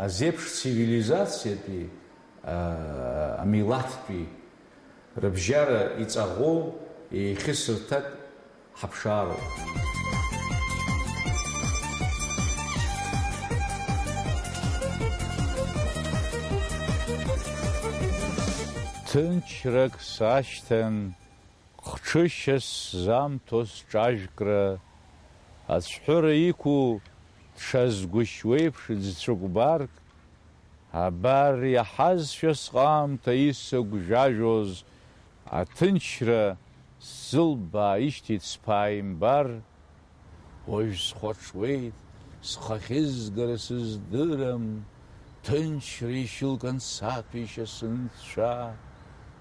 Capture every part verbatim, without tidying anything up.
Зеиԥш цивилизациатәи, аа, амилаҭтәи рыбжьара иҵаӷоу еихьысырҭак ҳаԥшаароуп. Ҭынчрак сашьҭан, хҽышьа сзамҭо сҿажәкра, ацәҳәыра иқәу дшазгәышьуеиԥш ӡцәыкәбарк, абар иаҳазшәа сҟаамҭа исыгәжәажәоз аҭынчра сзылбааишьҭит сԥааимбар, уажә схәаҽуеит, схы ахьызгара сыздырам, ҭынчра ишьылган саҭәеишьа сынцәа,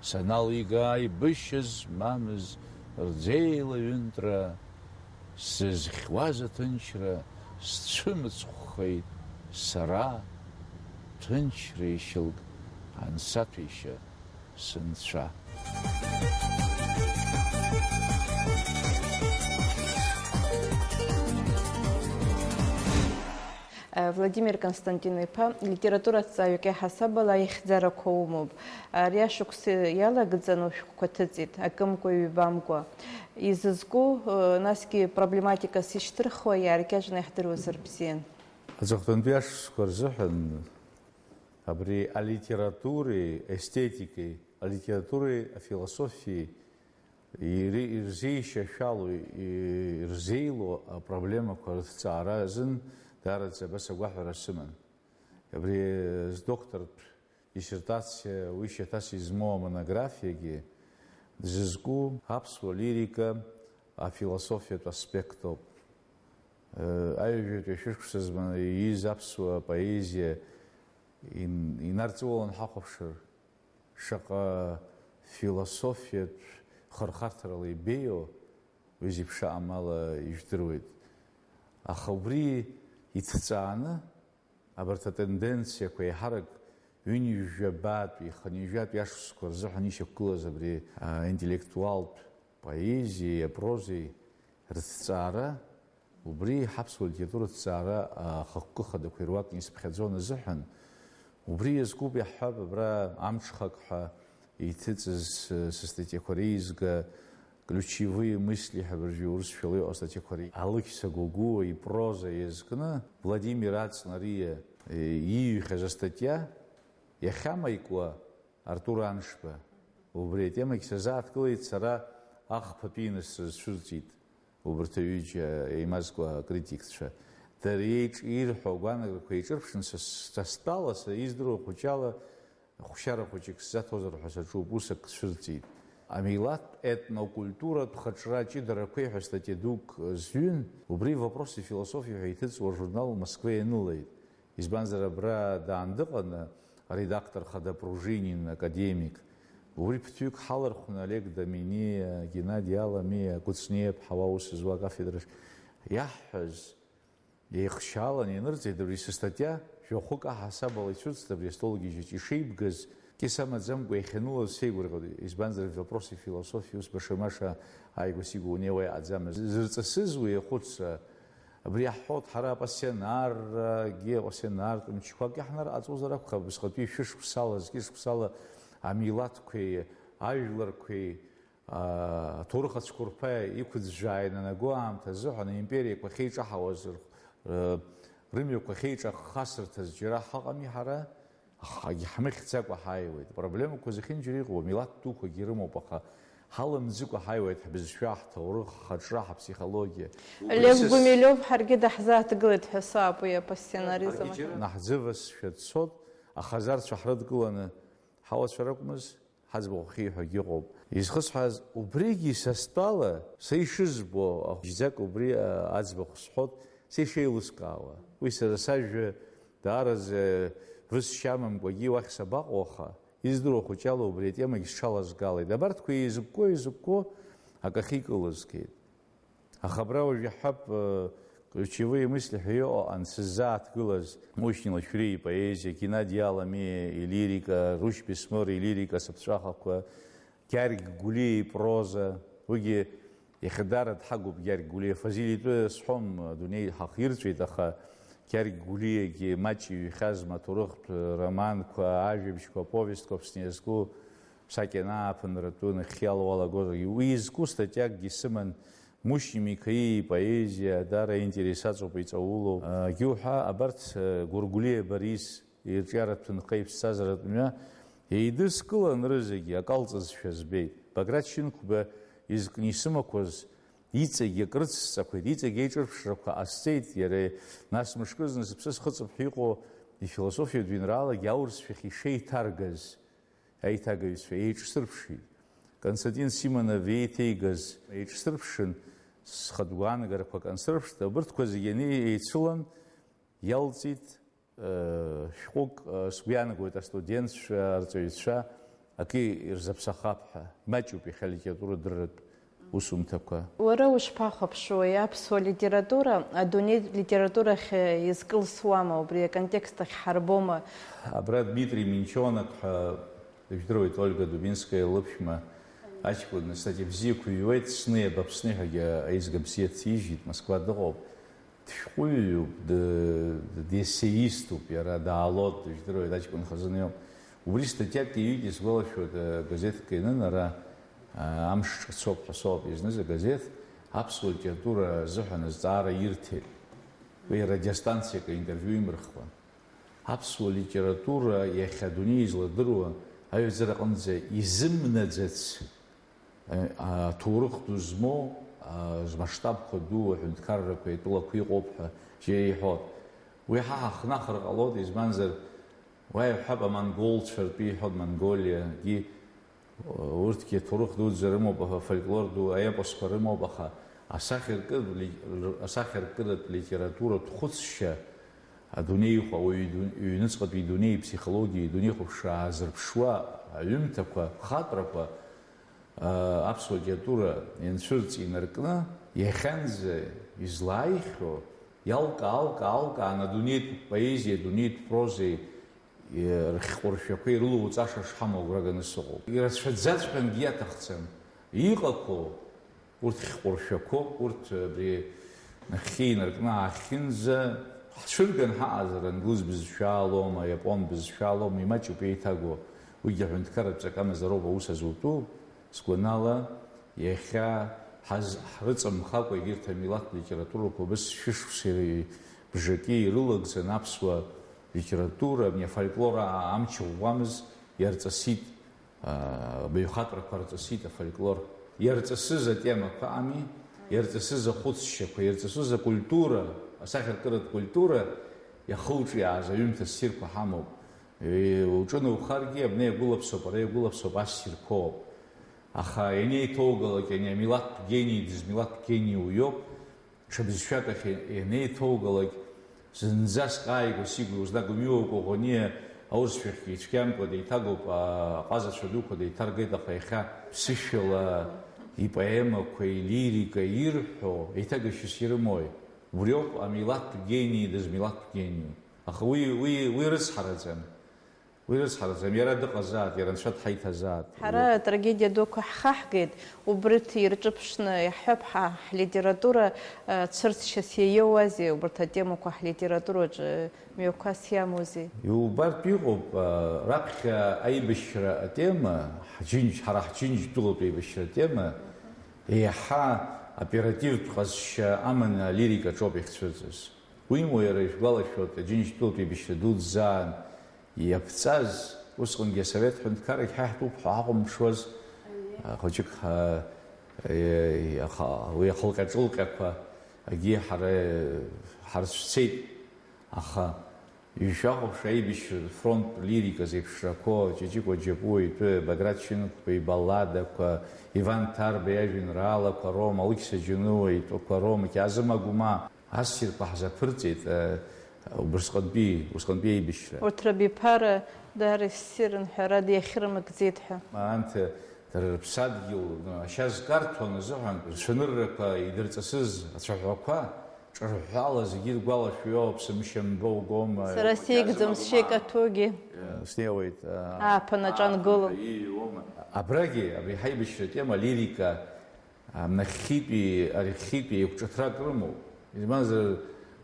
саналига аибашьа змамыз рӡеила ҩынтәра, сзызхьуаз аҭынчра сцәымыцхәхеит сара, ҭынчра ишьылг ансаҭәеишьа сынцәа. Владимир Константин-иԥа, литератураҭҵааҩык иаҳасабала ихьӡарақәа умоуп. Ари ашықәс иалагӡаны ушәҟәқәа ҭыҵит, акымкәа-ҩбамкәа. Изызку, насгьы проблематикас ишьҭырхуа иааркьаҿны иаҳдыруазар бзиан. Аҵыхәтәантәи ашықәсқәа рзыҳәан абри алитературеи, естетикеи, алитературеи, афилософиеи ири-, ирзеишьашәало, и-, ирзеилоу апроблемақәа рыҭҵаара азын даараӡа абас агәаҳәара сыман. Абри здоктортә диссертациа уи шьаҭас измоу амонографиагьы дзызку аԥсуа лирика афилософиатә аспект ауп. Аҩажәатәи ашәышықәса зманы ииз аԥсуа поезиа ин-, инарҵаулан ҳахәаԥшыр, шаҟа философиатә хырхарҭарала ибеиоу уи зеиԥшаам ала ижәдыруеит. Аха убри иҭҵааны, абарҭ атенденциақәа еиҳарак ҩынҩажәабатәи, хынҩажәатәи ашықәсқәа рзыҳәан ишьақәгылаз абри, а, интеллектуалтә поезиеи апрозеи рыҭҵаара, убри ҳаԥсуа литература аҭҵаара ахықәкы хадақәа ируакны исыԥхьаӡон азыҳәан, убри иазкуп, иаҳҳәап, абра амҽхак ҳәа иҭыҵыз, э, сыстатиақәа реизга, ключевые мысли ҳәа абыржәы урысшәала иҟоу астатиақәа ре-, Алықьса Гогәуа ипроза иазкны Владимир Ацнариа, э, ииҩхьаз астатиа, иахьамаикуа Артур Аншба, убри атемагь сазааҭгылеит сара, ахԥатәины срызцәырҵит убарҭ аҩыџьа еимазкуа акритикцәа. Дара еиҿ-, ирҳәо агәаанагақәа еиҿырԥшны са с-, са стәала, са издыруа хәыҷала, хәшьара хәыҷык сзаҭозар ҳәа саҿуп, ус ак цәырҵит. Амилаҭтә етнокультуратә хаҿра ҷыдарақәеи ҳәа статиа дук зҩын, убри Вопросы философии ҳәа иҭыҵуа ажурнал Москва ианылеит. Избанзар, абра даан дыҟаны аредактор хада Пружинин, академик, убри ԥыҭҩык ҳалархәны Олег Доминиа, Геннади Аламиа, Кәыҵниа ԥҳа уа аус зуа акафедрахь иаҳҳәаз, еихшьааланы ианырҵеит абри сыстатиа, жәохәык аҳасабала ицәырҵт абри астол гьежьаҿ ишеибгаз, кьыс амаӡамкәа иахьанылаз сеигәырӷьоит, избанзар, Вопросы философии ус баша-маша ааигәа-сигәа унеиуа иҟаӡамызт. Зырҵысыз уи ахәыцра, абри иаҳҳәоит, ҳара апассионаррагьы, апассионартә мчқәак иаҳнарҟаҵозар акәхап, убасҟатәи шәышықәсала, зқьышықәсала амилаҭқәеи ажәларқәеи аа, аҭоурых ацәқәырԥа иқәыӡәӡәаа инанаго аамҭазы ҳәа, аимпериақәа ахьеиҿаҳауаз р-, р-, рымҩақәа ахьеиҿаххасырҭаз џьара ҳаҟами ҳара, аха егьҳмыхьӡакәа ҳааиуеит. Апроблемақәа зехьынџьара иҟоу, амилаҭ дуқәагьы ирымоуп, аха ҳаламӡыкәа ҳааиуеит ҳбызшәа, ҳҭоурых, ҳхаҿра, ҳаԥсихологиа. Лев Гумилев ҳаргьы даҳзааҭгылеит ҳәа саап уи апассионаризм. Ҳаргьы џьара наҳӡывасшәа дцот, аха зарцәа ҳрыдкыланы ҳауацәа ракәмыз? Ҳаӡбахә ахьиҳәогьы ыҟоуп. Изхысҳәааз убригьы са стәала, са ишызбо, ахәыҷӡак убри, а, аӡбахә сҳәот, са ишеилыскаауа. Уи сара сажәа даараӡа высшьа амамкәагьы уахь сабаҟоу, аха издыруа хәыҷала убри атемагь сҽалазгалеит. Абарҭқәа еизыкәкәо-еизыкәкәо акы ахьикылызгеит. Аха абра уажә иаҳҳәап, э, ключевые мысли ҳәа иҟоу ансыззааҭгылаз, Мушьни Лашәриа ипоезиа, Геннади Аламиа илирика, Рушь Бесмыр илирика, сыԥҵәахақәа, Гьаргь Гәлиа ипроза, уигьы иахьа даара дҳагуп Гьаргь Гәлиа, Фазиль итәы сҳәом, адунеи ҳахирҵәеит, аха Гьаргь Гәлиагьы маҷ иҩхьазма аҭоурыхтә романқәа, ажәабжьқәа, аповестқәа Аԥсны иазку, ԥсаки ааԥынратәы нахьхьи алоу алагозаргьы, уи изку статиакгьы сыман, Мушьни Миқаиа ипоезиа даара аинтерес аҵоуп иҵаулоу. Егьи уҳәа, абарҭ, Гәыргәлиа Борис ирҿиаратә ҭынха иԥсҭазааратә мҩа еидыскылан рызегьы, акалҵызшәа збеит. Баграт Шьынқәба изкны исымақәаз иҵегь акрыцҵақәеит, иҵегь еиҿырԥшрақәа ҟасҵеит иара, нас мышкызны сыԥсы схыҵып ҳәа иҟоу ифилософиатә жәеинраалагьы аурысшәахь ишеиҭаргаз аиҭагаҩцәа еиҿсырԥшит. Константин Симонов еиҭеигаз еиҿсырԥшын, схатә гәаанагарақәак ансырԥшт, абырҭқәа зегьы ани-, еицылан, иалҵит, Шәҟәык, сгәы иаанагоит, астудентцәа, арҵаҩцәа акы ирзаԥсахап ҳәа. Имаҷуп иахьа алитература дырратә усумҭақәа. Уара ушԥахәаԥшуеи, аԥсуа литература адунеи литературахь изкылсуама, убри аконтекст ахь ҳарбома? Абра Дмитри Минчонок ҳәа, ижәдыруеит, Ольга Дубинская лыԥшәма аҷкәын, статиа бзиақәа иҩуеит, Сны иаба Аԥсны ҳәагьы аизга бзиа ҭижьит, Москва дыҟоуп. Дшәҟәыҩҩуп, д-, д-, дессеиступ иара, даалот, дыжәдыруеит, аҷкәын хазына иоуп. Убри статиак иҩит, исгәалашәоит, э, газеҭк ианын ара, а, Амш ҿыцоуп ҳәа соуп изныз агазеҭ, аԥсуа литература азыҳәан азҵаара ирҭеит. Уи радиостанциак аинтервиу имырхуан. Аԥсуа литература иахьа адунеи изладыруа аҩаӡара аҟынӡа изымнаӡац аҭоурых ду змоу, а, змасштабқәа ду аҳәынҭқаррақәеи атәылақәеи ыҟоуп ҳәа џьара иҳәон. Уи ҳа ҳахнахыр ҟалоит, избанзар, уа иҳәап, амонголцәа ртәы иҳәон, Монголиагьы, урҭгьы аҭоурых дуӡӡа рымоуп, афольклор ду, аепосқәа рымоуп, аха асахьаркыратә ли-, асахьаркыратә литературатә хәыцшьа, адунеихәа, ауаҩы иду-, иҩныҵҟатәи идунеи, иԥсихологиа, идунеихәаԥшра аазырԥшуа аҩымҭақәа, ахаҵәрақәа, Аԥсуа литература ианцәырҵ инаркны, иахьанӡа излааихьоу, иалка-аалка-аалкаан адунеитә поезиеи адунеитә прозеи рхьҟәыршәақәа ирылоуҵаша шҳамоу агәра ганы сыҟоуп. Ирацәаӡаҵәҟьангьы иаҭахӡам. Иҟақәоу урҭ хьҟәыршәақәоуп, урҭ абри нахьхьи инаркны аахьынӡа ҳцәырган ҳаҟазар, англыз бызшәа алоума, иапон бызшәа алоума, имаҷуп еиҭагоу, уигьы аҳәынҭқарратә ҵакы амазароуп аус азутәу. Сгәанала, иахьа ҳаз-, ҳрыҵамхакәа егьырҭ амилаҭтә литературақәа убыс шәышықәсеи бжаки ирылагӡаны аԥсуа литература, абни афольклор а-, амч ӷәӷәамыз иарҵысит, а, абаҩхатәрақәа рҵысит афольклор. Иарҵысыз атемақәа ами, иарҵысыз ахәыцшьақәа, иарҵысыз акультура, асахьаркыратә культура иахылҿиааз аҩымҭа ссирқәа ҳамоуп. Е, уҿынаухаргьы, абна иагәылаԥсоуп, ара иагәылаԥсоуп, ассирқәоуп. Аха ианеиҭоугалак, ани амилаҭтә гени дызмилаҭтә гениу иоуп, ҽа бызшәак ахь ианеиҭоугалак, зынӡаск ааигәа сигәа узнагом, иуа Коӷониа аурысшәахьгьы ицәгьамкәа деиҭагоуп, а, аҟазацәа дуқәа деиҭаргеит, аха иахьа ԥсышәала ипоемақәа, илирика ирҳәо еиҭагашьас ирымои? Убриоуп амилаҭтә гени дызмилаҭтә гениу. Аха уи, уи, уи рыцҳараӡам. Уи рыцҳараӡам, иара дыҟазаат, иара анцәа дҳаиҭазаат. Ҳара атрагедиа дуқәа ҳхаҳгеит, убрыҭ ирҿыԥшны иаҳҳәап, ҳа ҳлитература, э, цәырҵшьас иаиоуазеи, убарҭ атемақәа ҳлитератураҿы, э, мҩақәас иамоузеи? Иубартә иҟоуп, э, раԥхьа аибашьра атема, ҳџьынџь-, ҳара ҳџьынџьтәылатә еибашьра атема, еиҳа оперативтә ҟазшьа аманы алирикаҿоуп иахьцәырҵыз. Уимоу, иара ишәгәалашәоит, Аџьынџьтәылатә еибашьра дуӡӡаан иаԥҵаз, усҟангьы асовет ҳәынҭқаррагь ҳа иаҳтәуп ҳәа ҳахәамԥшуаз, хәыҷык ҳа-, е-, аха уи ахылҟьа-ҿылҟьақәа агьи ҳара ҳарцәцеит, аха ҩажәа хәаԥшь аибашьратә фронттә лирика зеиԥшрақәоу Ҷыҷыкәа Џьапуа итәы, Баграт Шьынқәба ибалладақәа, Иван Ҭарба иажәеинраалақәа роума, Алықьса Џьынуа итәқәа роума, Кьаазым Агәмаа, Ассирқәа ҳзаԥырҵеит, э, убысҟантәи, усҟантәи аибашьра. Урҭ рабиԥара даара иссирын, ҳәарада, иахьырымгӡеит ҳәа. Анҭ дара рыԥсадгьыл, ну, ашьа зкарҭәон азыҳәан, рцәаныррақәа идырҵысыз ацәаҳәақәа ҿырҳәала зегьы иргәалашәо иоуп, сымшьамба угома. Сара сеигӡом, сшеикаҭәогьы. Э, снеиуеит, э, ааԥын аҿы ангыло. Абрагьы, абри ҳаибашьра атема, алирика, Нахьхьитәи, архьхьитәи еиқәҿыҭрак рымоуп. Избанзар,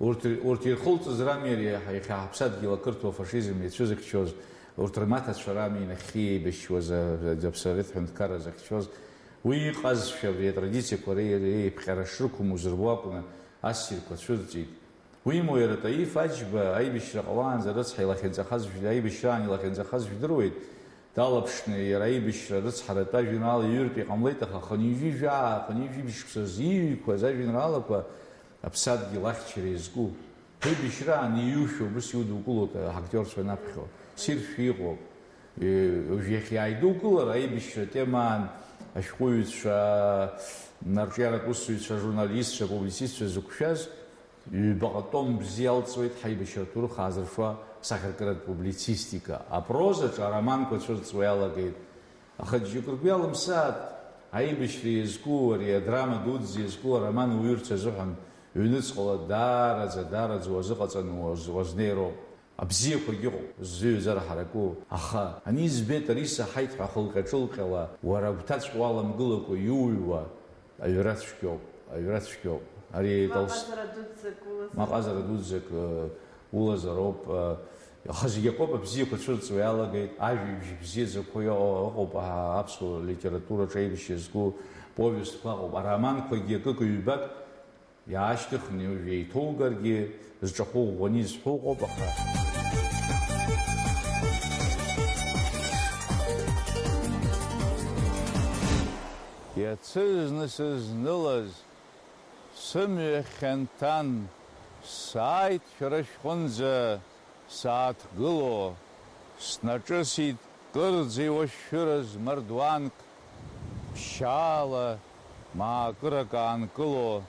Урҭ, урҭ ирхылҵыз рами ари иахьа ҳаԥсадгьыл ақырҭуа афашизм иацәызыхьчоз, урҭ рмаҭацәа рами нахьхьи еибашьуаз, а, а, Аԥсны Арыҭ ҳәынҭқарра зыхьчоз. Уи иҟазшәа, абри атрадициақәа ре-, реиԥҟьара шрықәым узырбо акәны ассирқәа цәырҵит. Уимоу, иара Таиф Аџьба аибашьра ҟалаанӡа рыцҳа илахьынҵахаз жәла-, аибашьраан илахьынҵахаз жәдыруеит, далаԥшны иара аибашьра рыцҳаратәы ажәеинраала иҩыртә иҟамлеит, аха хынҩажәи жәаа, хынҩажәи жәибжь шықәса зиҩқәаз ажәеинраалақәа аԥсадгьыл ахьчара иазку. Аибашьраан иҩушәа убыс иудукылоит аҳактиорцәа анаԥхьо. Ссиршәа иҟоуп. Е, уажә иахьа иааидукылар, аибашьра темаан ашәҟәыҩҩцәа, арҿиаратә усзуҩцәа, ажурналистцәа, апублицистцәа зықәшәаз, ҩбаҟа том бзиа алҵуеит ҳаибашьра аҭоурых аазырфо асахьаркыратә публицистика. Апрозаҿы ароманқәа цәырҵуа иалагеит. Аха џьоук ргәы иалымсааит, аибашьра иазку, ари адрама дуӡӡа иазку ароман уаҩырц азыҳәан ҩнуҵҟала даараӡа, даараӡа уазыҟаҵаны уаз-, уазнеироуп. Абзиақәагьы ыҟоуп, ззыҩаӡара ҳараку. Аха, ани избеит, ари саҳаит ҳәа хылҟьа-ҿылҟьала, уара агәҭаҵәҟьа уаламгылакәа иуҩуа, аҩра цәгьоуп, аҩра цәгьоуп. Ари Толст-, Маҟазара дуӡӡак улазар. Маҟазара дуӡӡак, э, улазароуп, э, аха зегь акоуп, абзиақәа цәырҵуа иалагеит, ажәибжь бзиаӡақәа иҟоу ыҟоуп, а, аԥсуа литератураҿы аибашьра зку повестқәа ыҟоуп, ароманқәагьы акык-ҩбак иаашьҭыхны уажә еиҭоугаргьы, зҿахәы ӷәӷәаны изҳәо ыҟоуп, аха. Иацызны сызнылаз, сымҩа хьанҭан, сааит шәара шәҟынӡа сааҭгыло, снаҿысит кырӡа иуашәшәыраз мардуанк, ԥшьаала маакырак аанкыло,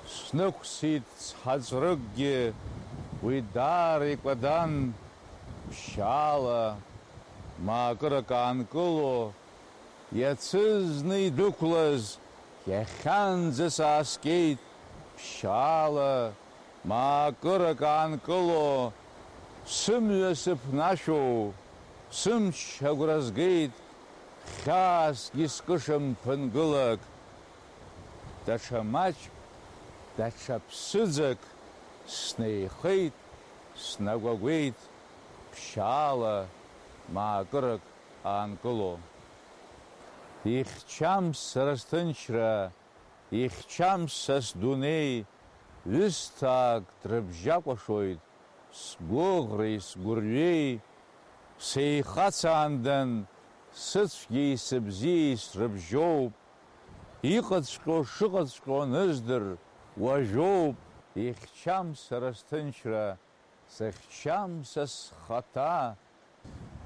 снықәсит цҳаҵәрыкгьы, уи даара икәадан, ԥшьаала маакырак аанкыло, иацызны идәықәлаз иахьанӡа сааскьеит, ԥшьаала маакырак аанкыло, сымҩа сыԥнашәоу, сымч агәра згеит, хьаасгьы скышам ԥынгылак. Даҽа маҷк, даҽа ԥсыӡак снеихеит, снагәагәеит, ԥшьаала маакырак аанкыло. Ихьчам сара сҭынчра, ихьчам са сдунеи, ҩысҭаак дрыбжьакәашоит, сгәыӷреи сгәырҩеи, сеихацаандан, сыцәгьеи сыбзиеи срыбжьоуп, иҟаҵәҟьоу шыҟаҵәҟьоу аныздыр, уажәоуп, ихьчам сара сҭынчра, сыхьчам са схаҭа,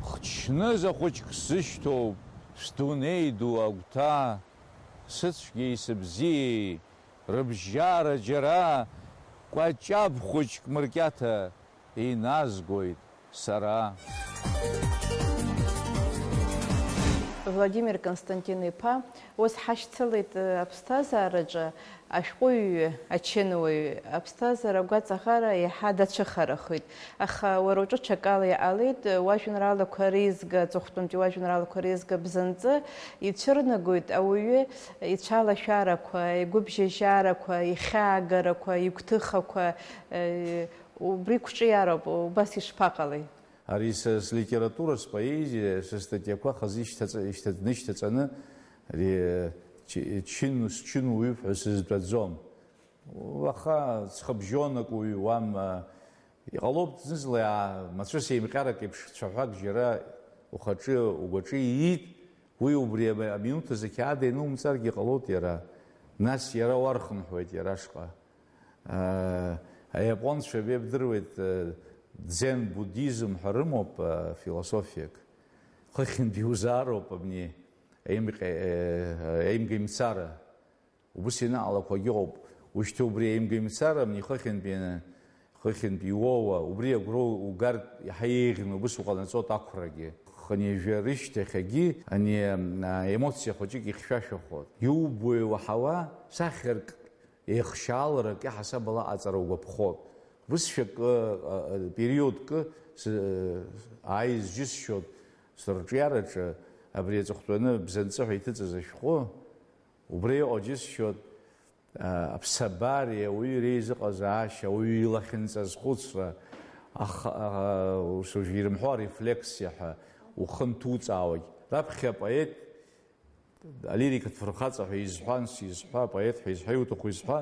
хчныза хәыҷк сзышьҭоуп, сдунеи ду агәҭа, сыцәгьеи сыбзиеи рыбжьара џьара, кәаҷаб хәыҷк мыркьаҭа иназгоит сара. Владимир Константин-иԥа, ус ҳашьцылеит, э, аԥсҭазаараҿы ашәҟәыҩҩы, ачынуаҩ аԥсҭазаара агәаҵаӷара иаҳа дацәыхарахеит. Аха уара уҿы ҽакала иҟалеит, уажәеинраалақәа реизга, аҵыхәтәантәи уажәеинраалақәа реизга бзанҵы ицәырнагоит ауаҩы ицәалашәарақәа, игәыбжьажьарақәа, ихьаагарақәа, игәҭыхақәа, э, убри қәҿиароуп, убас ишԥаҟалеи? Ари са слитература, споезиа, сыстатиақәа хазы ишьҭаҵа-, ишьҭа-, нышьҭаҵаны, ари, чи-, чын, счын уаҩуп ҳәа сызтәаӡом. Уаха ҵхыбжьонак уҩуам, а, иҟалоуп зны-зынла иаа-, мацәыс еимҟьарак еиԥш цәаҳәак џьара ухаҿы, угәаҿы иит, уи убри ами-, аминуҭ азы ақьаад ианумҵаргьы ҟалоит иара. Нас иара уархынҳәуеит иара ашҟа. Аа, аиапонцәа абеибдыруеит, э, дзен буддизм ҳәа рымоуп, э, философиак. Хыхьынтә иузаароуп абни аимҟьа-, э, аимгаимцара. Убыс ианаалақәагь ыҟоуп. Ушьҭа убри аимгаимцара абни хыхьынтә ианы, хыхьынтә иуоуа, убри агәра угартә иаҳа еиӷьны убыс уҟанаҵоит ақәрагьы. Хынҩажәа рышьҭахьагьы ани, а, емоциа хәыҷык ихьшәашәахоит. Иубо иуаҳауа сахьарк еихшьааларак иаҳасаб ала аҵара угәаԥхоит. Бызшәакы, а, а, периодкы с-, ааиз џьысшьоит сырҿиараҿы абри аҵыхәтәаны бзанҵы ҳәа иҭыҵыз ашәҟәы. Убра иҟоу џьысшьоит, Аԥсабареи ауаҩы иреизыҟазаашьа, ауаҩы илахьынҵа азхәыцра, аха, а, ус уажә ирымҳәо арефлексиа ҳәа ухы нҭуҵаауагь. Раԥхьа апоет, алирикатә фырхаҵа ҳәа изҳәан, сизҳәа, апоет ҳәа изҳәа, иуҭаху изҳәа,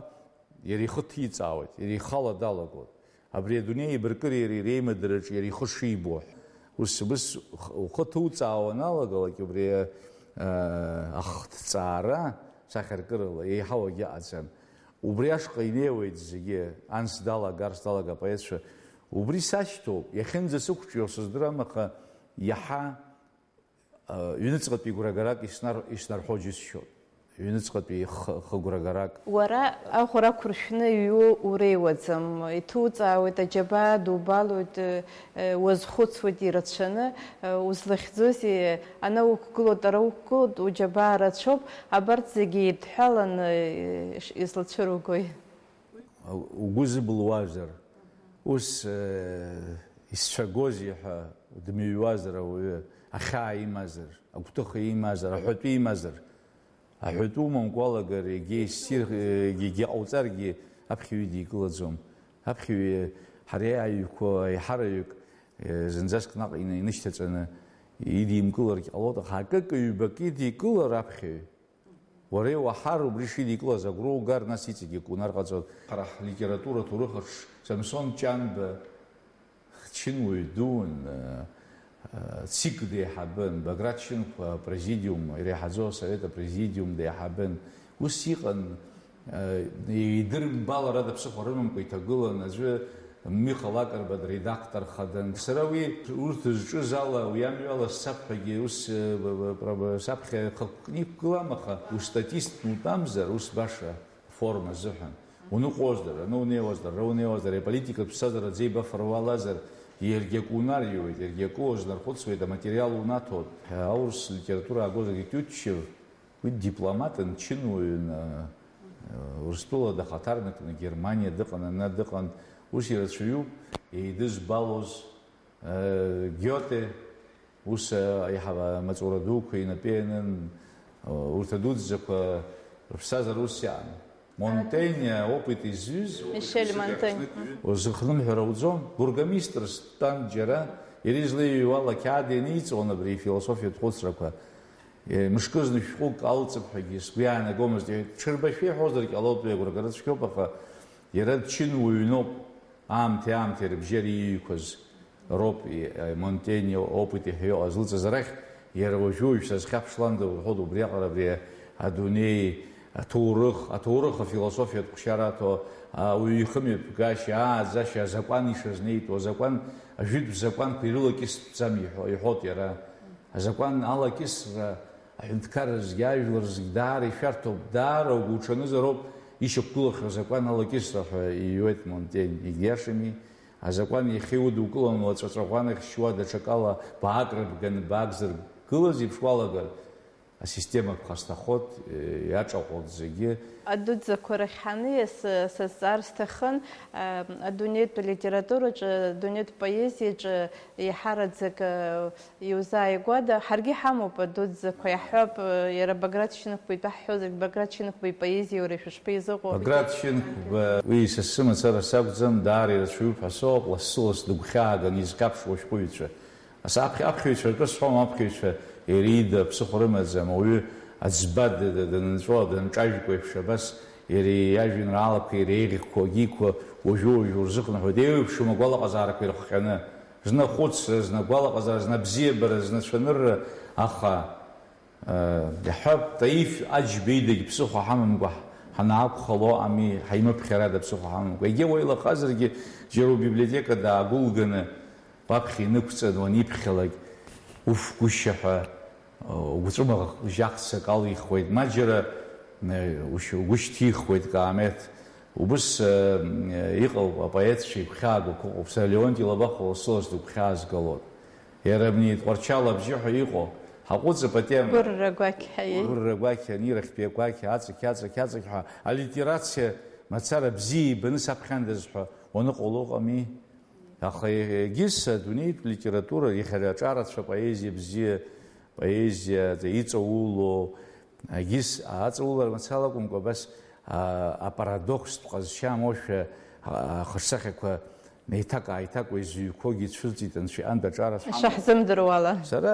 иара ихы ҭиҵаауеит, иара ихала далагоит. Абри адунеи еибаркыреи иареи реимадараҿы иара ихы шибо. Ус, ус ухы ҭуҵаауа аналагалак, убри, а, ахҭҵаара сахьаркырала еиҳау агьаҟаӡам. Убри ашҟа инеиуеит зегьы, анс далага, арс далага апоетцәа. Убри сашьҭоуп, иахьынӡасықәҿио сыздырам, аха иаҳа Ҩныҵҟатәи гәрагарак иснар-, иснарҳәо џьысшьоит. Ҩныҵҟатәи х-, хыгәрагарак. Уара аӷәра ақәыршәны иҩу уреиуаӡам. Иҭуҵаауеит аџьабаа дубалоит, э, уазхәыцуеит ирацәаны, э, узлахьӡузеи? Ана уқәгылоит, ара уқәгылоит, уџьабаа рацәоуп. Абарҭ зегьы еидҳәаланы, э, ш-, излацәыругои? Угәы зыбылуазар, ус, э, исцәагозеи ҳәа дмыҩуазар ауаҩы, ахьаа имазар, агәҭыха имазар, аҳәатәы имазар, аҳәатәы умамкәа уалагар, егьа иссир, егьа ҟауҵаргьы аԥхьаҩ идикылаӡом. Аԥхьаҩ ҳара иааҩқәоу аиҳараҩык, э, зынӡаск наҟ ина-, инышьҭаҵаны идимкыларгь ҟалоит, аха акык-ҩбак идикылар аԥхьаҩ. Уара иуаҳар, убри шидикылаз агәра угар, нас иҵегьы кунар ҟаҵон. Ҳара ҳлитература аҭоурых аҿы Самсон Ҷанба чынуаҩ дуун, э, э, ЦИК деиҳабын, Баграт Чынқәа апрезидиум, иреиҳаӡоу асовет апрезидиум деиҳабын. Ус иҟан, э, идырмбалар ада ԥсыхәа рымамкәа иҭагылан, аӡәы Миха Лакрба дредактор хадан. Сара уи, урҭ зҿыз ала, уи амҩала сцап ҳәагьы ус, э, б-, б-, б-, саԥхьа хықәкны иқәгылам, аха устатистны утәамзар, ус баша форма азыҳәан. Уныҟәозар, аны унеиуазар, ара унеиуазар, аполитикатә ԥсҭазаара ӡеибафара уалазар, иаргьы акы унарҩуеит, иаргьы акы узнархәыцуеит, аматериал унаҭоит. Аурыс литература аагозаргьы Тютчев, Уи дипломатын, чынуаҩын, э, э, Урыстәыла дахаҭарнакны Германиа дыҟан, ана дыҟан, ус ирацәаҩуп, еидызбалоз, э, Гиоте, ус, э, аиҳа-, амаҵура дуқәа инапы ианын, э, урҭ адуӡӡақәа рыԥсҭазаара ус иаан. Монтень, э, опыт изҩыз. Мишель Монтень. Узыхнымҳәыр ауӡом, бургомистрс дтәан џьара, иара излеиҩуала ақьаад ианиҵон абри афилософиатә хәыцрақәа. Е, мышкызны шәҟәык алҵып ҳәагьы сгәы иаанагомызт, иҳәеит, ҽырбашәа иҳәозаргь ҟалоит, уи агәрагара цәгьоуп, аха иара дчынуаҩноуп, аамҭеи-аамҭеи рыбжьара ииҩқәаз роуп, и-, е, Монтень опыт иҳәо азлыҵыз арахь, иара уажәы-уажә сазхьаԥшланда, уҳәоит, убриаҟара абри адунеи, аҭоурых, аҭоурых афилософиатә ҟәшьараҭо, ауаҩы ихымҩаԥгашьа, ааӡашьа, азакәан ишазнеитәу, азакәан, ажәытә закәанқәа ирылакьыстәӡам иҳәо-, иҳәоит иара. Азакәан алакьысра аҳәынҭқарра зегьы, ажәлар зегьы даара ишәарҭоуп, даара угәуҽанызароуп ишьақәгылахьоу азакәан алакьысра ҳәа иҩуеит Монтень. Егьиашами, азакәан иахьа иудукыланы уаҵәаҵәаӷәанахь шьуа даҽакала баак рыбганы баак зыргылаз еиԥш уалагар, асистема ԥхасҭахоит, иаҿаҟәоит зегьы. Адуӡӡақәа рахь ҳаниас, сазҵаар сҭахын, адунеитә литератураҿы, адунеитә поезиаҿы еиҳараӡак, Иузааигәада, ҳаргьы ҳамоуп адуӡӡақәа, иаҳҳәап, иара Баграт Шьынқәба итәы ҳҳәозаргь, Баграт Шьынқәба ипоезиа уара шәышԥеизыҟоу? Баграт Шьынқәба, уи са сымацара сакәӡам, даара ирацәаҩуп ҳәа соуп, лассы-ласс дыгәхьааган изхьаԥшуа ашәҟәыҩҩцәа. Ас аԥхьа-, аԥхьаҩцәа ртәы сҳәом, аԥхьаҩцәа иара ида ԥсыхәа рымаӡам, ауаҩы аӡба д-, д-, данынҵәо, данҿажәкуа еиԥш, абас иара иажәеинраалақәа, иара иеиӷьқәа, агьиқәа уажәы-уажәы урзыхынҳәуеит, еиуеиԥшым агәалаҟазаарақәа ирыхҟьаны. Зны ахәыцра, зны агәалаҟазаара, зны абзиабара, зны ацәанырра, аха, э, иаҳҳәап, Таиф Аџьба идагь ԥсыхәа ҳамамкәа ҳ-, ҳанаақәхало ами, ҳаимыԥхьарада ԥсыхәа ҳамамкәа. Егьа уа илахазаргьы, џьара убиблиотека даагәылганы, уаԥхьа инықәҵаны уаниԥхьалак, уф, гәышьа ҳәа, Угәҵәымӷ жьахцак алихуеит, ма џьара, э, ушь-, угәышьҭихуеит, Каамеҭ. Убыс, э, э, иҟоуп, апоетцәа игәхьаагақәа ыҟоуп. Сара Леонти Лабахәуа лассы-ласс дыгәхьаазгалоит. Иара абни Тҟәарчал абжьы ҳәа иҟоу, ҳаҟәыҵып атема. Гәырра гәақь ҳәа, еи. Гәырра гәақь, анирахьтәи агәақь, аҵықь, аҵықь, аҵықь ҳәа, алитерациа мацара бзиа ибаны саԥхьандаз ҳәа уаныҟало ыҟами? Аха егьыс адунеитә литература, иахьа аҿарацәа, поезиа бзиа, поезиа иҵаулоу, егьыс аҵаулара мацара акәымкәа, абас А, апарадокстә ҟазшьа амоушәа, а, ахаҿсахьақәа неиҭак-ааиҭакуа изыҩқәогьы цәырҵит анцәа иҟынтә аҿар азҳамҭа. Ишаҳзымдыруала. Сара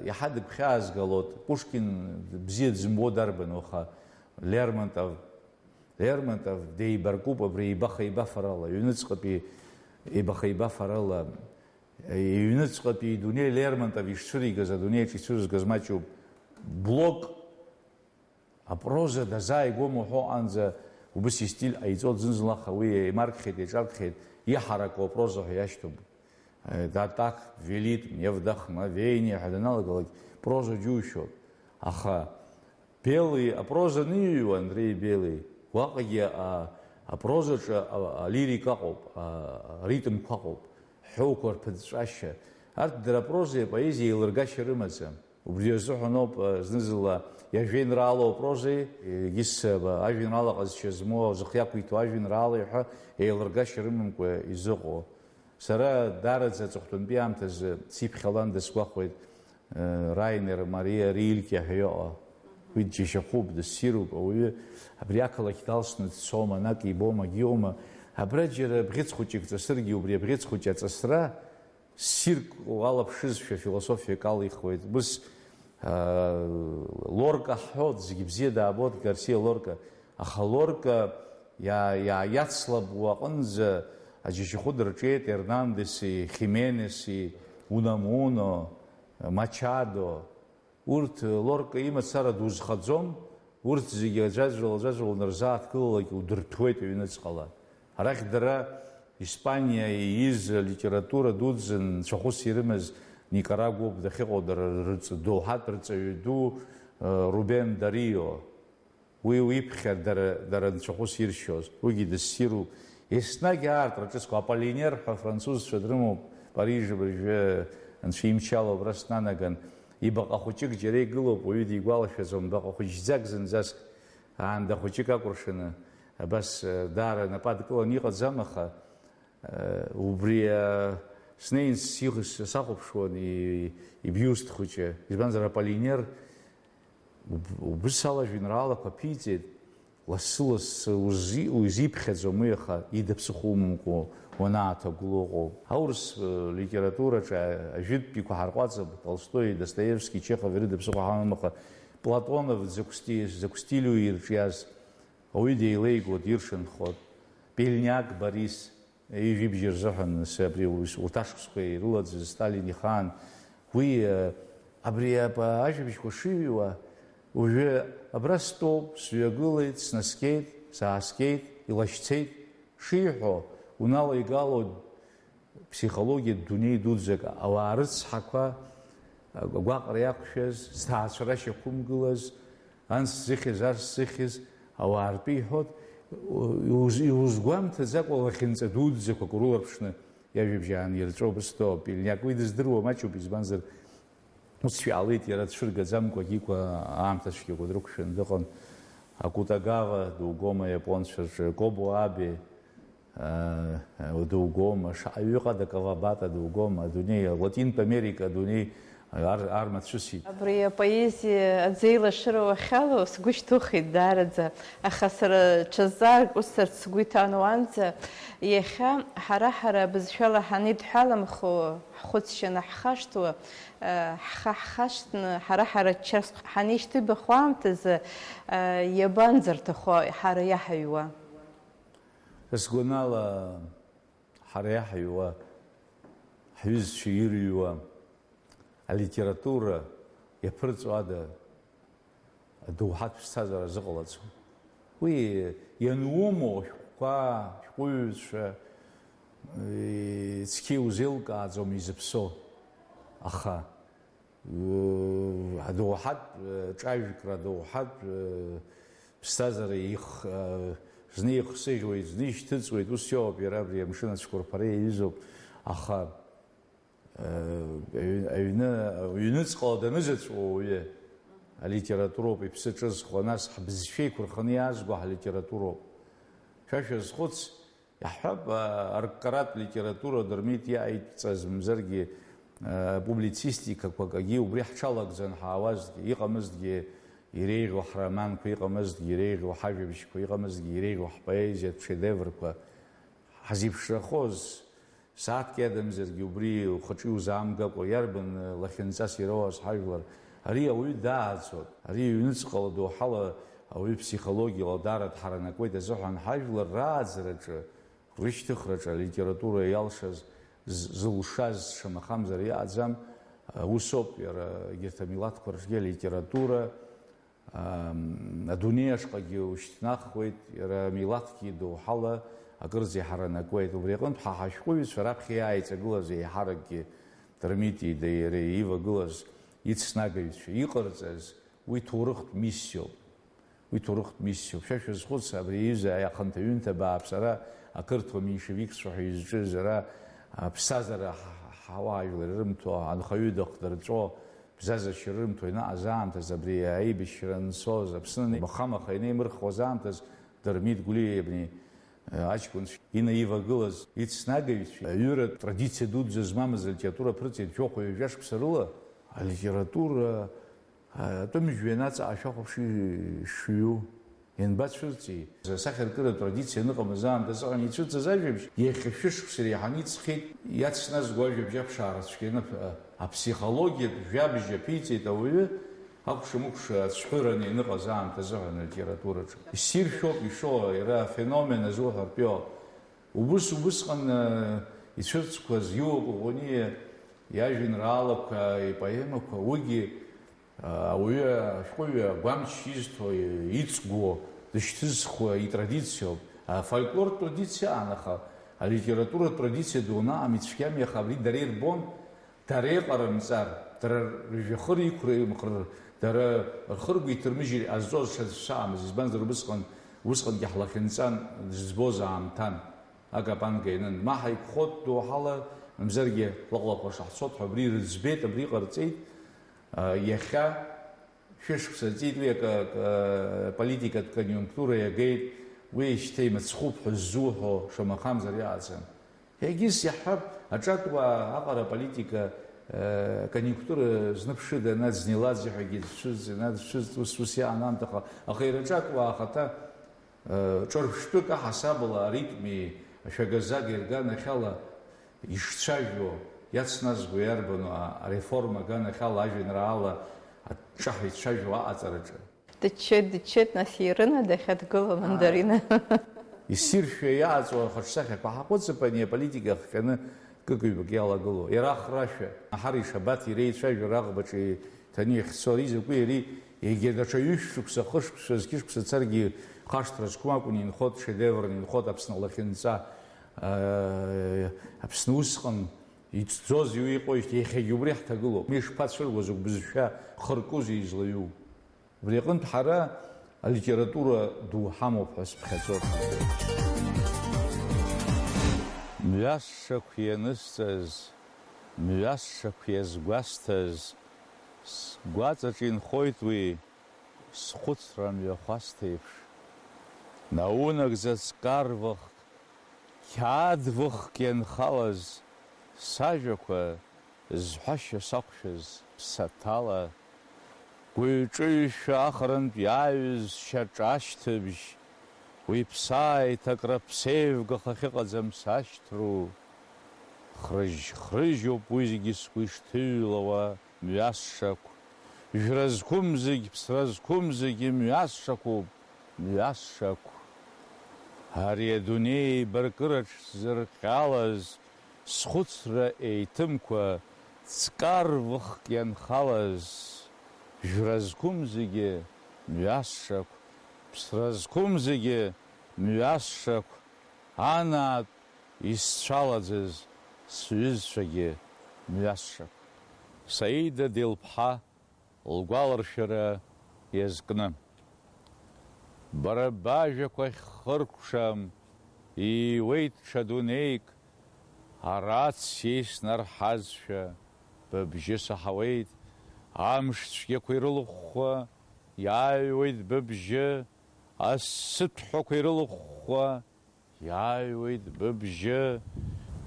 иаҳа дыгәхьаазгалоит, Пушкин бзиа дзымбо дарбан, уаха Лермонтов, Лермонтов деибаркуп абри еибаха-еибафарала, ҩныҵҟатәи еибаха-еибафарала, иҩныҵҟатәи идунеи Лермонтов ишцәыригаз, адунеиаҿ ицәырызгаз маҷуп. Блок апроза дазааигәоума уҳәо аҟанӡа убыс истиль ҟаиҵоит, зны-зынла аха уи еимаркхьеит, еиҿаркхьеит, иҳараку апроза ҳәа иашьҭоуп. Э, да так велит мне вдохновение ҳәа даналагалак, проза џьушьоит. Аха Белый апроза аныҩуа, Андреи Белый, уаҟагьы а-, апрозаҿы а-, алирика ыҟоуп, а-, аритмқәа ыҟоуп, ҳәоуқәа рԥыҵәҵәашьа. Арҭ дара апрозеи апоезиеи еилыргашьа рымаӡам. Убри азыҳәан ауп, а, зны-зынла иажәеинраалоу апрозеи, егьыс, а, ажәеинраала ҟазшьа змоу, зхы иақәиҭу ажәеинраалеи ҳәа еилыргашьа рымамкәа изыҟоу. Сара даараӡа аҵыхәтәантәи аамҭазы сиԥхьаланда сгәахәуеит, э, Райнер Мариа Рильке ҳәа иҟоу. Уи џьашьахәуп, дассируп, ауаҩы абри ақалақь далсны дцома, ак ибома, ак иоума. Абра џьара бӷьыц хәыҷык ҵасыргьы, убри абӷьыц хәыҷы аҵасра ссирк уалаԥшызшәа философиак алихуеит. Ус, э, Лорка ҳҳәоит, зегьы бзиа даабоит Гарсиа Лорка. Аха Лорка иа-, иааиацлабуа аҟынӡа аџьашьахәы дырҿиеит Ернандеси, Хименеси, Унамуно, Мачадо. Урҭ Лорка имацара дузхаӡом, урҭ зегьы аӡәаӡәала, аӡәаӡәала унарзааҭгылалак удырҭәуеит аҩныҵҟала. Арахь дара Испаниа ииз алитература дуӡӡа нцәахәыс ирымаз Никарагуоуп дахьыҟоу дара рыҵ-, доуҳатә рҵаҩы ду, э, Рубен Дарио. Уи уиԥхьар дара, дара нцәахәыс иршьоз, уигьы дассируп. Еснагь аартра ҿыцқәа, Аполлинер ҳәа афранцузцәа дрымоуп, Париж абыржәы анцәа имчала убра снанаган, ибаҟа хәыҷык џьара игылоуп, уаҩы дигәалашәаӡом, баҟа хәыҷӡак зынӡаск, аанда хәыҷык акәыршаны, абас, э, даара напы адкыланы иҟаӡам, аха, Убри, а, снеин сих-, сахәаԥшуан и-, ибиуст хәыҷы, избанзар, Аполлинер уб-, убыс ала ажәеинраалақәа ԥиҵеит, лассы-лассы узи-, узиԥхьаӡом уи, аха ида ԥсыхәа умамкәа уанааҭагылоу ыҟоуп. Аурыс, э, литератураҿы ажәытәтәиқәа ҳарҟәаҵып, Толстои, Достоевски, Чехов ирыда ԥсыхәа ҳамам, аха Платонов закә сти-, закә стилю ирҿиаз, Ауаҩы деилеигоит, иршанхоит. Пельняк Борис, ҩажәибжьы рзыҳәан, нас абри ус, урҭ ашықәсқәа ирылаӡыз Сталин ихаан. Уи, э, абри ап-, ажәабжьқәа шиҩуа, уажәы абра стәоуп, сҩагылеит, снаскьеит, сааскьеит, илашьцеит шиҳәо, уналеигало Ԥсихологиатә дунеи дуӡӡак, ауаа рыцҳақәа агәаҟра иақәшәаз, зҭаацәара шьақәымгылаз, анс зыхьыз, арс зыхьыз, ауаа ртәы иҳәоит, иуз-, иузгәамҭаӡакәа лахьынҵа дуӡӡақәак урыларԥшны иажәабжь аанирҵәо убыс доуп. Пельняк уи дыздыруа маҷуп, избанзар, Ус иаалеит иара дцәыргаӡамкәагьы, иқәа аамҭа цәгьақәа дрықәшәан дыҟан. Акутагава дугома, иапонцәа рҿы Кобо Абе, э, дугома, шаҟаҩы ыҟада, Кавабата дугома, адунеи, Латинтә Америка адунеи ар-, армацәысит. Абри апоезиа аӡеилашыра уахьалоу сгәы шьҭухит даараӡа, аха сара ҽазҵаарак усҭарц сгәы иҭан уанӡа, иахьа ҳара-ҳара абызшәала ҳанидҳәаламхо, ҳхәыцшьаны ҳхашҭуа, э, ҳхы ҳхашҭны, ҳара-ҳара ччарс ҳанеишьҭыбахуа аамҭазы, э, иабанӡарҭаху ҳара иаҳаҩуа? Сгәанала, ҳара иаҳаҩуа, ҳҩызцәа ирыҩуа алитература иаԥырҵуада? Адоуҳатә ԥсҭазаара зыҟалаӡом. Уи ианумоу ашәҟәқәа, ашәҟәыҩҩцәа, э, цқьа иузеилкааӡом изыԥсоу. Аха, э, адоуҳатә, э, ҿажәкра, адоуҳатә, э, ԥсҭазаара их-, э, зны ихсыӷьуеит, зны ишьҭыҵуеит, ус иоуп иара абри амшын ацәқәырԥара иаҩызоуп. Аха Аҩ-, аҩны, аҩныҵҟала данызаҵәуо ауаҩы алитературоуп иԥсы ҿызхуа, нас ҳбызшәа еиқәырханы иаазго ҳлитературоуп. Шәа шәазхәыц, иаҳҳәап, а, арккаратә литература Дырмит иааидҵаз, мамзаргьы, а, публицистикақәак агьы убри ҳҽалагӡан ҳаауазҭгьы, иҟамызҭгьы, Иреиӷьу ҳроманқәа иҟамызҭгьы, иреиӷьу ҳажәабжьқәа иҟамызҭгьы, иреиӷьу ҳпоезиатә шедеврқәа ҳазеиԥшрахоз, сааҭк иадамзаргьы убри ухаҿы иузаамгакәа, иарбан лахьынҵас ироуаз ҳажәлар? Ари ауаҩы дааӡоуп, ари ҩныҵҟала доуҳала ауаҩы ԥсихологиала даара дҳаранакуеит азыҳәан ҳажәлар рааӡараҿы, рышьҭыхраҿы алитература иалшаз, з-, зылшаз шамахамзар иҟаӡам, усоуп иара егьырҭ амилаҭқәа рҿгьы алитература, Ам, адунеи ашҟагьы ушьҭнахуеит, иара милаҭгьы доуҳала акырӡа иҳаранакуеит. Убри аҟынтә ҳа ҳашәҟәыҩҩцәа раԥхьа иааиҵагылаз еиҳаракгьы Дырмитиеи иареи ивагылаз ицнагаҩцәа иҟарҵаз, уи ҭоурыхтә миссиоуп. Уи ҭоурыхтә миссиоуп. Шәа шәазхәыц, абри аҩыза аханҭаҩынҭа бааԥс ара ақырҭуа меньшевикцәа ҳәа изҿыз, ара аԥсҭазаара ҳ-, ҳ-, ҳауаажәлар ирымҭо, анхаҩы дахьдырҵәо, Бзазашьа рымҭо инаҟаз аамҭазы абри аибашьра анцоз, Аԥсны махамаха инеимырхуаз аамҭаз Дырмит Гәлиа абни, э, аҷкәынцәа инаивагылаз ицнагаҩцәеи аҩыратә традициа дуӡӡа змамыз алитература аԥырҵеит жәохә-ҩажәа шықәса рыла, алитература, э, атәым жәҩан аҵаҟа шәахәаԥш ишҩу. Ианбацәырҵи? Асахьаркыратә традициа аныҟамыз аамҭазы аҟны ицәырҵыз ажәабжь, иахьа шәышықәса реиҳаны иҵхеит, иацназго ажәабжь аԥшаара цәгьаны ап-, аԥсихологиатә жәабжь аԥиҵеит ауаҩы, акәша-мыкәша ацәҳәыраны ианыҟаз аамҭазы ҳәа алитератураҿы. Ссиршәоуп ишо, иара афеномен азуҳәартәио. Убыс, убысҟан, э, ицәырҵқәаз Иуа Коӷониа иажәеинраалақәа, ипоемақәа, уигьы Ауаҩы ашәҟәыҩҩы агәамч изҭо, иҵгәо, дышьҭызхуа итрадициоуп. Афольклортә традициа аан, аха алитературатә традициа ду анаам, ицәгьами, аха абри дара ирбон, дара иҟарымҵар, дара ржәҩахыр иқәра имхыр, дара рхы ргәы иҭырмыжьыр иҟазҵоз ҽаӡә шаамыз, избанзар, убысҟан, усҟангьы ҳлахьынҵан зыӡбоз аамҭан. Акапанга ианын, ма ҳаиқәхоит доуҳала, мамзаргьы лаҟәлаҟәла шаҳцоит ҳәа абри рыӡбеит, абри ҟарҵеит. Иахьа шәышықәса ҵит уи акы, акы, политикатә кониунктура иагеит, уи шьҭа имыцхәуп ҳәа ззуҳәо шамахамзар иҟаӡам. Егьыс иаҳҳәап, аҿатәуаа аҟара аполитика, э, кониунктура зныԥшыда, над знеладзе ҳәагьы дцәыӡ, над дцәыӡ, ус, ус иаанамҭаха, аха иара аҿатәуаа ахаҭа, э, ҿырԥштәык аҳасабала аритми ашәагазага ирганахьала, ишцәажәо, иацназго иарбану а-, ареформа аганахьала ажәеинраала аҿаҳәа ицәажәо аҟаҵараҿы? Дыччеит, дыччеит, нас ирына дахьадгыло мандарина. Иссиршәа иааҵуа ахаҿсахьақәа ҳаҟәыҵып, ани аполитика ахҟьаны кык-ҩбак иалагылоу. Иара ахрашәа, Наҳари Шабаҭи реицәажәара аӷбаҿы иҭаны иахьцо, ари закәи ари, егьа даҽа ҩышә шықәса, хышықәса, зқьышықәса царгьы хашҭра зқәым акәын, инхоит, шедеврны инхоит Аԥсны лахьынҵа. Аԥсны усҟан иҵӡоз иуа иҟоижьҭеи иахьагьы убри ҳҭагылоуп. Ишԥацәыргоз, угәы бызшәа хыркузеи излаҩу? Убри аҟынтә ҳара алитература ду ҳамоуп ҳәа сыԥхьаӡоит. Мҩасшақә ианысҵаз, мҩасшақә иазгәасҭаз, сгәаҵаҿ инхоит уи, схәыцра мҩахәасҭеиԥш. Наунагӡа ҵкарвыхк, қьаадвыхк ианхалаз, сажәақәа зҳәашьа сақәшәаз ԥсаҭала, гәыҩ-ҿыҩшәа ахарантә иааҩыз шьаҿа ашьҭыбжь, уи ԥсааиҭакра ԥсеивгаха ахьыҟаӡам сашьҭру, хрыжь-хрыжьуп уи зегьы сгәы ишҭыҩлауа. Мҩасшақә, жәра зқәым зегь, ԥсра зқәым зегьы мҩасшақәоуп, мҩасшақә. Ари адунеи еибаркыраҿ сзырҟьалаз, схәыцра еиҭымкәа, ҵкарвыхк ианхалаз, жәра зқәым зегьы мҩасшақә, ԥсра зқәым зегьы мҩасшақә, анаатә исцәалаӡаз сҩызцәагьы мҩасшақә. Саида Делԥҳа лгәаларшәара иазкны. Бара бажәақәа ахьхыркәшам, ииуеит ҽа дунеик, ара ацс снарҳазшәа, быбжьы саҳауеит, амш цәгьақәа ирылыхәхәа, иааҩуеит быбжьы, асыҭәҳәақәа ирылыхәхәа, Иааҩуеит быбжьы,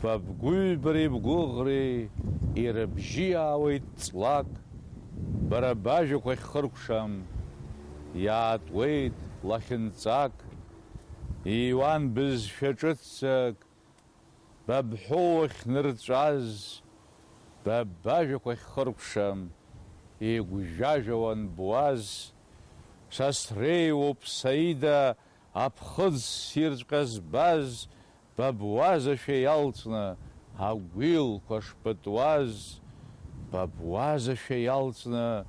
ба бгәыҩбареи бгәыӷреи ирыбжьиаауеит ҵлак, бара бажәақәа ахьхыркәшам, Иаатуеит лахьынҵак, иуан бызшәа ҿыццак, ба бҳәоу уахьнырҵәаз, ба бажәақәа ахьхыркәшам, игәжәажәа уанбуаз. Са среиуоуп, Саида, аԥхыӡ ссирҵәҟьа збаз, ба буазашәа иалҵны агәилқәа шпытуаз, ба буазашәа иалҵны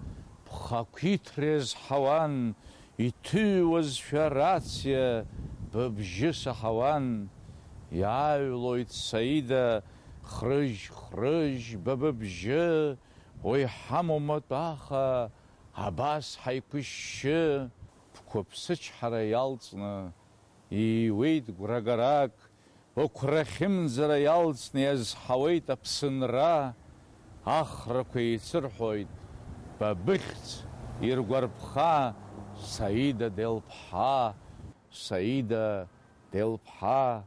бхақәиҭра иазҳауан, иҭыҩуазшәа рациа быбжьы саҳауан. Иааҩлоит, Саида, хрыжь-хрыжь ба быбжьы, уи ҳамоума тәаха абас ҳаиқәышьшьы? Бқәыԥсычҳара иалҵны ииуеит гәрагарак, ықәрахьымӡара иалҵны иазҳауеит аԥсынра, ахрақәа еицырҳәоит ба быхьӡ иргәарԥха, Саида Делԥҳа, Саида Делԥҳа,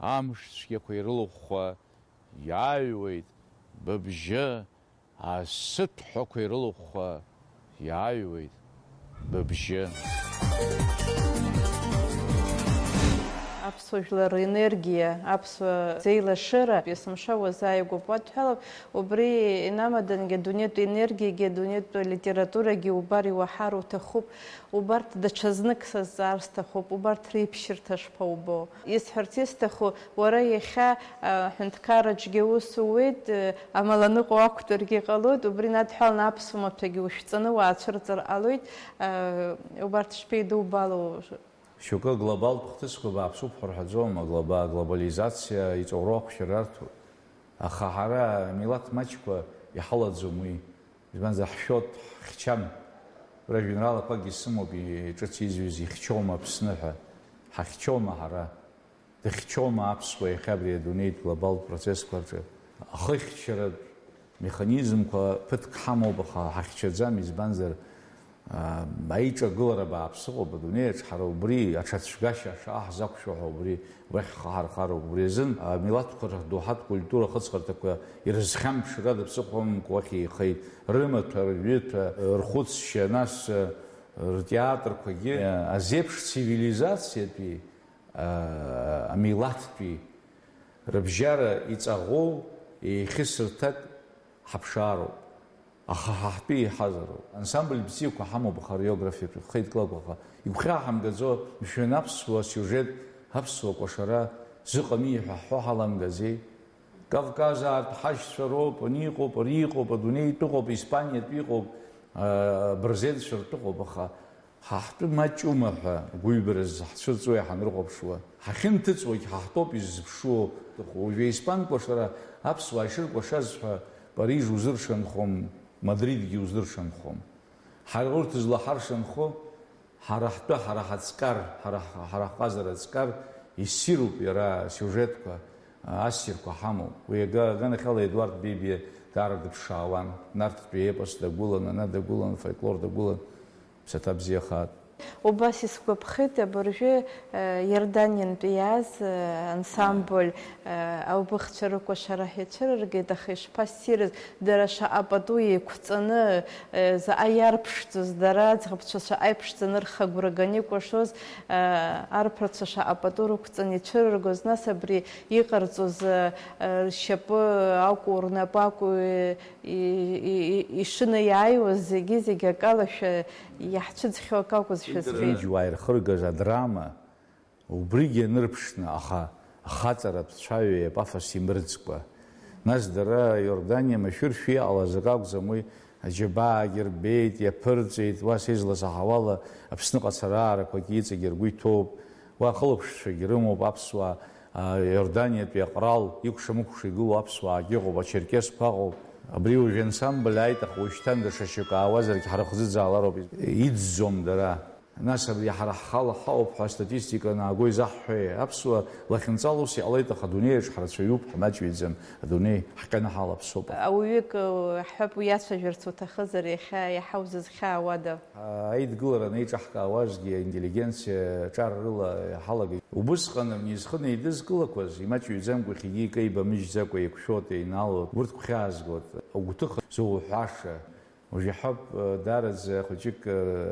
амш цәгьақәа ирылыхәхәа иааҩуеит быбжьы. Асыҭәҳәақәа ирылыхәхәа иааҩуеит быбжьы. Аԥсуа жәлар ренергиа, аԥсуа зеилашыра, есымша уазааигәоуп уадҳәалап, убри инамадангьы адунеитә енергиагьы, адунеитә литературагьы убар иуаҳар уҭахуп, убарҭ даҽазнык сазҵаар сҭахуп, убарҭ реиԥшьырҭа шԥаубо? Исҳәарц исҭаху, уара иахьа, а, ҳәынҭқарраҿгьы аус ууеит, э, амала ныҟәо уақәтәаргьы ҟалоит, убри надҳәаланы аԥсуа маҭәагьы ушәҵаны уаацәырҵыр ҟалоит, э, убарҭ шԥеидубало? Шьоукы аглобалтә хҭысқәа бааԥсуп ҳәа рҳәаӡом, аглоба-, аглобализациа иҵоуроу ахәшьара арҭоит. Аха ҳара амилаҭ маҷқәа иҳалаӡом уи. Избанзар, ҳшәоит, ҳхьчам. Уи ажәеинраалақәакгьы сымоуп, и-, ҿыц изҩыз ихьчома Аԥсны ҳәа. Ҳахьчома ҳара? Дыхьчома аԥсуа иахьа абри адунеитә глобалтә процессқәа рҿы? Ахыхьчаратә механизмқәа ԥыҭк ҳамоуп, аха ҳахьчаӡам, избанзар, аа, аиҿагылара бааԥс ыҟоуп адунеи аҿы, ҳара убри аҽацәгашьа шаҳзақәшәо ҳәа убри уахь ҳхаҳархароуп. Убри азын амилаҭқәа рдоуҳатә культура ахыҵхырҭақәа ирызхьамԥшыр ада ԥсыхәа амамкәа уахь еихеит. Рымаҭәа, рҩыҭәа, рхәыцшьа, нас, ртеатрқәагьы азеиԥш цивилизациатәи, амилаҭтәи рыбжьара иҵаӷоу еихьысырҭак ҳаԥшаароуп. Аха ҳа ҳтәы еиҳазароуп. Ансамбль бзиақәа ҳамоуп, хореографиатә хеидкылақәа, аха игәхьааҳамгаӡо, мшәан, аԥсуа сиужет, аԥсуа кәашара зыҟами ҳәа ҳҳәо ҳаламгазеи? Кавказаартә ҳашьцәа роуп, ани иҟоуп, ари иҟоуп, адунеитә ыҟоуп, Испаниатә иҟоуп, а, абырзенцәа ртәы ыҟоуп, аха ҳа ҳтәы маҷума ҳәа гәыҩбараз ҳцәырҵуеи ҳанрыхәаԥшуа? Ҳахьынҭыҵуагь ҳа ҳтәоуп иззыԥшуоу. Уажәы испан кәашара аԥсуаа ишыркәашаз ҳәа Париж узыршанхом, Мадридгьы узыршанхом. Ҳара урҭ злаҳаршанхо, ҳара ҳтәы, ҳара ҳаҵкар, ҳара ҳ-, ҳара ҳҟазара аҵкар иссируп иара асиужетқәа, ассирқәа ҳамоуп. Уи ага-, аганахьала Едуард Бебиа даара дыԥшаауан. Нарҭтәи епос дагәылан, ана дагәылан, фольклор дагәылан. Ԥсаҭа бзиахааит. Убас исгәаԥхеит абыржәы, э, Иорданиантәи иааз, э, ансамбль, э, аубыхцәа рыкәашара ҳәа ицәырыргеит, аха ишԥассирыз, дара шаҟа пату еиқәҵаны, э, заҟа иарԥшӡоз, дара аӡӷабцәа шаҟа иԥшӡаны рхы агәра ганы икәашоз, э, арԥарцәа шаҟа пату рықәҵаны ицәырыргоз, нас абри иҟарҵоз, э, э, ршьапы акәу, рнапы акәу, э, и-, и-, и-, ишынаиааиуаз зегьы-зегьы акалашәа иаҳцәыӡхьоу акакәызшәа збеит. Зегьы уааирхыргаз адрама, убригьы анырԥшны, аха ахаҵаратә цәаҩеи апафоси мырӡкәа. Нас дара Иордание машәыршәа иҟалаз акы акәӡам уи, аџьабаагьы рбеит, иаԥырҵеит, уа сеизласаҳауала Аԥсныҟа ацараарақәагьы иҵегьы ргәы иҭоуп, уа ахылаԥшцәагьы рымоуп аԥсуаа, а, Иорданиатәи аҟрал икәша-мыкәша игылоу аԥсуаагьы ыҟоуп, ачерқьесқәа ыҟоуп. Абри уажә ансамбль ааит, аха уажәшьҭан даҽа шьоук аауазаргьы ҳарыхӡыӡаалароуп. Иӡӡом дара. Нас абри ҳара ҳхала ҳауп ҳәа астатистика анааго изаҳҳәеи? Аԥсуа лахьынҵала ус иҟалеит, аха адунеи аҿы ҳрацәаҩуп, ҳмаҷҩӡам, адунеи ҳҟьаны ҳалаԥсоуп. Ауаҩык ҳҳәап, уиацәажәарц уҭахызар, иахьа иаҳа узызхьаауада? Аидгылара анеиҿаҳкаауазгьы аинтеллигенциа ҿар рыла иҳалагеит. Убысҟан абни зхы неидызкылақәаз, имаҷҩӡамкәа иахьагьы икеибамыжьӡакәа еиқәшәоит, еинаалоит, урҭ гәхьаазгоит, агәҭыха зуҳәаша. Уажә иаҳауп, даараӡа хәыҷык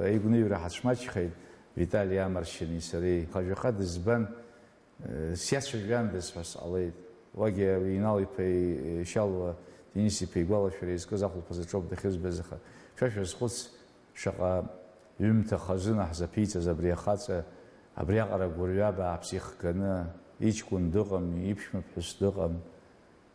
аигәныҩра ҳацәмаҷхеит Витали Амаршьыни сареи. Хажәаха дызбан, сиацәажәандаз ҳәа сҟалеит. Уагьы Инал-иԥеи Шьалуа Денис-иԥеи игәалашәара иазкыз ахәылԥазаҿоуп дахьызбаз, аха шәа шәазхәыц, шаҟа ҩымҭа хазына ҳзаԥиҵаз абри ахаҵа, абриаҟара гәырҩа бааԥс ихганы, иҷкәын дыҟам, иԥшәмаԥҳәыс дыҟам.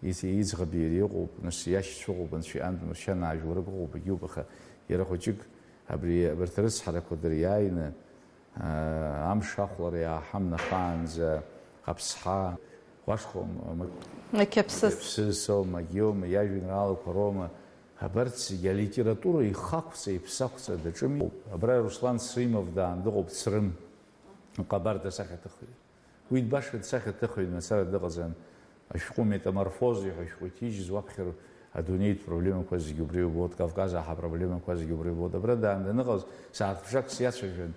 Ис-, иӡӷаби иареи ыҟоуп, нас иашьцәа ыҟоуп, анцәа иҟынтә маршьанаа жәларык ыҟоуп, егьиуп, аха иара хәыҷык абри, абарҭ арыцҳарақәа дыриааины, аа, амш ахәлара иааҳамнахаанӡа аԥсҳа, уашхәа, ма-, Мақьаԥсыс. Мақьаԥсыс аума, егьиума, иажәеинраалақәа роума, абарҭ зегьы алитература ихақәҵа, иԥсақәҵа даҿыми. Абра Руслан Сримов даан дыҟоуп, Црым, Ҟабарда асахьаҭыхҩы. Уи баша дсахьаҭыхҩы мацара дыҟаӡам. Ашәҟәы Метаморфоза ҳәа ашәҟәы иҭижьыз уаԥхьар адунеитә проблемақәа зегьы убри убоит, Кавказ аҳа апроблемақәа зегьы убри убоит. Абра даан даныҟаз сааҭ ԥшак сиацәажәан,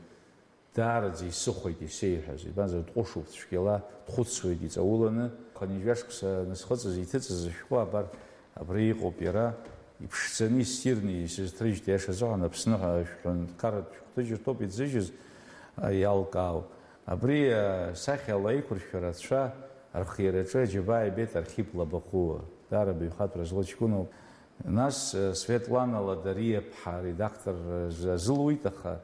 даараӡа исыхәеит исеиҳәаз, избанзар дҟәышуп цәгьала, дхәыцуеит иҵауланы. Хынҩажәа шықәса насхыҵыз, иҭыҵыз ашәҟәы абар, Абра иҟоуп иара, иԥшӡаны, иссирны исызҭрыжьит, аиаша азыҳәан, Аԥсны ҳәа ашәҟәы ҳәынҭқарратә шәҟәҭыжьырҭоуп иӡыжьыз, а, иалкаау. Абри, а, сахьала аиқәыршәара ацәа архиараҿы аџьабаа ибеит Архип Лабахәуа, даара баҩхатәра злоу ҷкәыноуп. Нас, а, Светлана Ладариа-ԥҳа аредактор, а, з-, азылуит, аха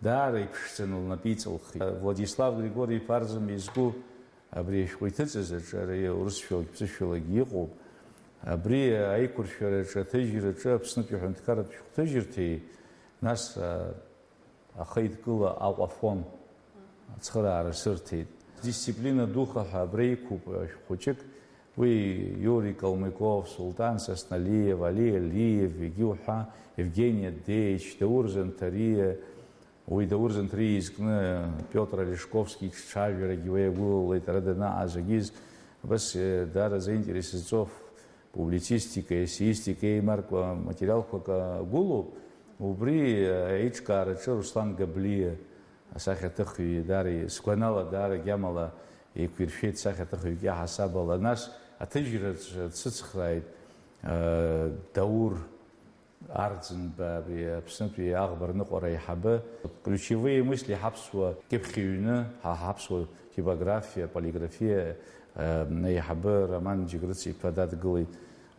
даара иԥшӡаны лнапы иҵылхит. Владислав Григори-иԥа Арӡынба изку Абри ашәҟәы иҭыҵыз аҿы, ара урысшәалагь ԥсышәалагь иҟоуп, абри аиқәыршәараҿы, аҭыжьраҿы Аԥснытәи аҳәынҭқарратә шәҟәҭыжьырҭеи, нас, а, ахеидкыла Аҟәафон ацхыраара сырҭеит. Дисциплина духа ҳәа абра иқәуп ашәҟәы хәыҷык, уи Иури Калмыков, Султан Сасналиев, Али Алиев, егьи уҳәа, Евгений Адеич, Даур Занҭариа, Уи Даур Занҭариа изкны Пиотр Олешковски иҿцәажәарагьы уи иагәылалеит, ара данааз агьиз, абас, э, даараӡа аинтерес зҵоу публицистика, есеистика еимаркуа материалқәак агәылоуп. Убри, э, аиҿкаараҿы Руслан Габлиа асахьаҭыхҩы даара, сгәанала, даара гьамала еиқәиршәеит сахьаҭыхҩык иаҳасаб ала. Нас аҭыжьраҿы дсыцхрааит, э, Даур Арӡынба, абри Аԥснытәи аӷбарныҟәара аиҳабы, ключевые мысли ҳаԥсуа кьыԥхь ҩны, ҳа ҳаԥсуа типографиа, полиграфиа, э, аиҳабы Роман Џьегрыц-иԥа дадгылеит.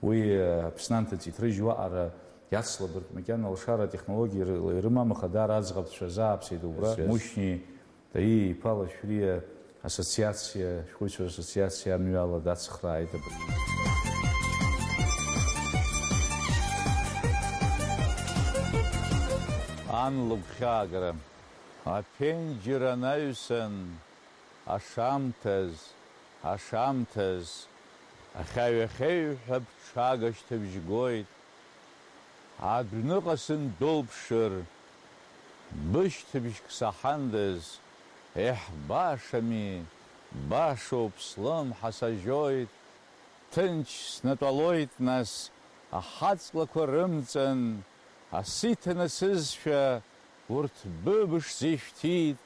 Уи, э, Аԥсны анҭыҵ иҭрыжьуа аҟара иацлабыртә макьана алшара атехнологиа ры-, ирымам, аха даара аӡӷабцәа азааԥсеит убра. Yes, yes. Мушьни Таиа-иԥа Лашәриа ассоциациа, ашәҟәыҩҩцәа рассоциациа амҩала дацхрааит абыржәы. Ан лыгәхьаагара. Аԥенџьыр анаҩсан, ашамҭаз, ашамҭаз, ахьаҩ-ахьеҩҳәа ԥҽага шьҭыбжь гоит. Адәныҟа сындәылԥшыр, бышьҭыбжьк саҳандаз, еҳ, башами, башоуп, слымҳа сажьоит, ҭынч снатәалоит, нас, ахаҵлақәа рымҵан, асы иҭанасызшәа, урҭ быбышӡа ишәҭит,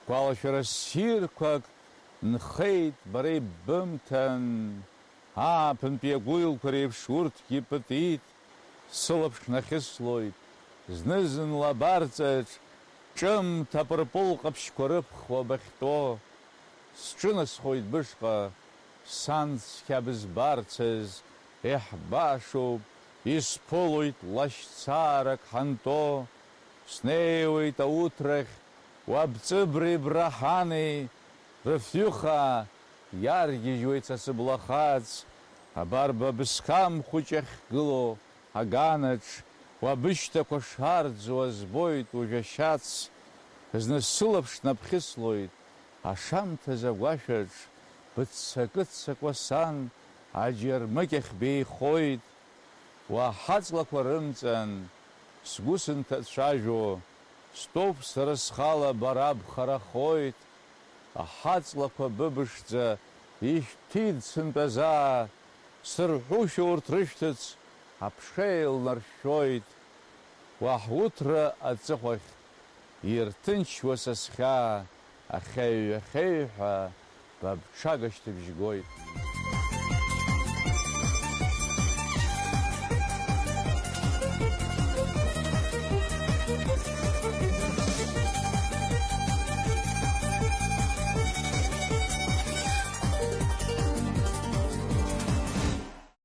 гәалашәара ссирқәак нхеит бара ибымҭан, ааԥынтәи агәилқәа реиԥш урҭгьы пытит, сылаԥш нахьыслоит, зны-зынла абарҵаҿ ҿымҭ апырпыл ҟаԥшьқәа рыԥхуа бахьтәоу, сҿынасхоит бышҟа, сан цқьа бызбарцаз, еҳ, башоуп, исԥылоит лашьцаарак ҳанто, снеиуеит ауҭрахь, уа Бҵыбреи Браҳани, рыфҩыха иаргьежьуеит са сыблахаҵ, абар ба бысқам хәыҷ ахьгылоу аганаҿ, уа бышьҭақәа шарӡуа збоит уажә ашьац, зны сылаԥш наԥхьыслоит, ашамҭаз агәашәаҿ, быццакы-ццакуа сан аџьармыкьахь беихоит. Уа ҳаҵлақәа рымҵан, сгәы сынҭацәажәо, стәоуп сара схала бара бхарахоит. Аҳаҵлақәа быбышӡа ишәҭит сынтәа азаа, сырҳәушәа урҭ рышәҭыц аԥша еилнаршәшәоит. Уа ҳуҭра аҵыхәахь ирҭынчуа са схьаа ахьаҩ-ахьаҩҳәа ба бҽага шьҭыбжь гоит.